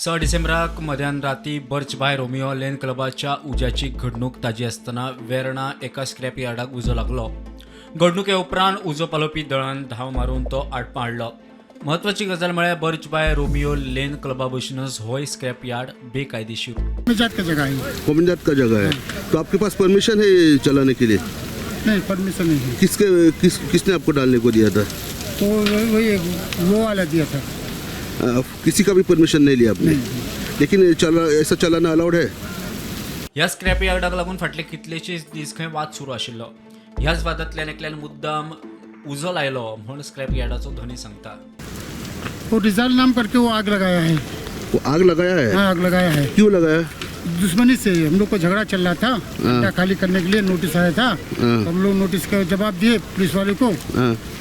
6 डिसेंबराक मध्यान राती बर्च बाय रोमिओ लेन क्लबाच्या उज्याची घडणूक ताजी आसतना वेर्णा एका स्क्रॅप यार्डाक उजो लागलो. घडणुके उपरांत उजो पालोवपी दळान धांव मारून तो आटपा हाडलो. म्हत्वाची गजाल म्हळ्यार बर्च बाय रोमिओ लेन क्लबा भशेनच होय स्क्रॅप यार्ड बेकायदेशीर. जात का जगह है. कॉमनजात का जगह है, तो आपके पास परमिशन है ये चलाने के लिए? नहीं, परमिशन नहीं है. किसके किस किसने आपको डालने को दिया था? तो वही वो वाला दिया था. किसी का भी परमिशन नहीं लिया आपने, लेकिन ये चला ऐसा चलाना अलाउड है? ह्या स्क्रॅप यार्डाक लागून फाटले कितलेशेच दीस खंय वाद सुरू आशिल्लो. ह्याच वादांतल्यान एकल्यान मुद्दाम उजो लायलो म्हूण स्क्रॅप यार्डाचो धनी सांगता. वो रिजाल नाम करके वो आग लगाया है. वो आग लगाया है? हाँ, आग लगाया है. क्यों लगाया? दुश्मनी से. हम लोग को झगड़ा चल रहा था. अड्डा खाली करने के लिए नोटिस आया था. तो हम लोग नोटिस का जवाब दिए पुलिस वाले को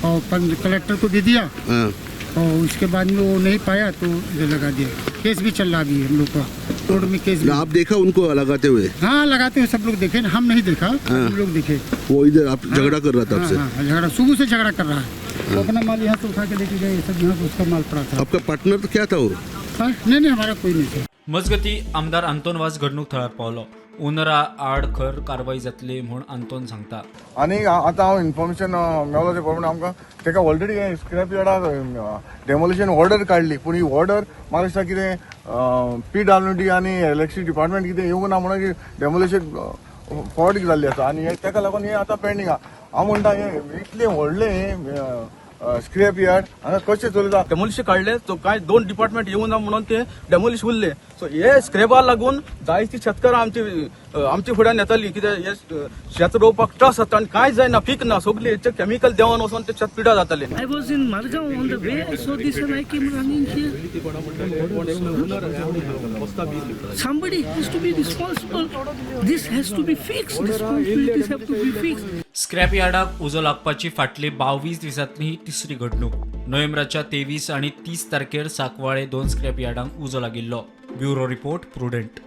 और कलेक्टर को भी दिया. और उसके बाद में वो नहीं पाया तो इधर लगा दिया. केस भी चल रहा अभी हम लोग का, कोर्ट में केस भी. ना, आप देखा उनको लगाते हुए? हाँ, लगाते हुए सब लोग देखे ना. हम नहीं देखा, हम लोग देखे. वो इधर आप झगड़ा कर रहा था हाँ. आपसे? हाँ, झगड़ा, सुबह से झगड़ा कर रहा है. तो अपना माल यहाँ से उठा के लेके गए. सब यहाँ पे उसका माल पड़ा था. आपका पार्टनर तो क्या था वो? हाँ? नहीं, हमारा कोई नहीं था. मजगती, आमदार आंतोन वाज घडणूक थळार पावलो. ओनरा आड खर कारवाय जातली म्हूण आंतोन सांगता. आनी आतां हांव इन्फॉर्मेशन मेवलो ते प्रमाणे आमकां तेका ऑलरेडी स्क्रॅप यार्डाक डेमोलिशन ऑर्डर काडली, पूण ही ऑर्डर म्हाका दिसता कितें पीडब्ल्यूडी आनी इलेक्ट्रिसिटी डिपार्टमेंट कितें येवंक ना म्हणून डेमोलिशन फॉर्ड जाल्ली आसा आनी हे तेका लागून हें आतां पेंडींग आहा. हांव म्हणटा, हें इतलें व्हडलें स्क्रॅप यार्ड हांगा कशें चलता? डेमोलिश काडले, सो कांय दोन डिपार्टमेंट येवना ना म्हणून ते डेमोलिश उरले. सो हे स्क्रेपा लागून जायती शेतकारां आमची फुड्यान येताली. कित्याक हे शेत रोवपाक त्रास जाता आनी कांय जायना, पीक ना. सगळे केमिकल देंवन वचोन ते शेत पिड्यार जाताले. I was in Margao on the way. I saw this and I came running here. Somebody has to be responsible. This has to be fixed. Responsibilities have to be fixed. Scrap यार्डाक उजो लागपाची फाटली 22 दिसांतली ही तिसरी घडणूक. नोव्हेंबराच्या 23 आनी 30 तारखेर सांकवाळे दोन scrap यार्डांक उजो लागिल्लो. Bureau report, prudent.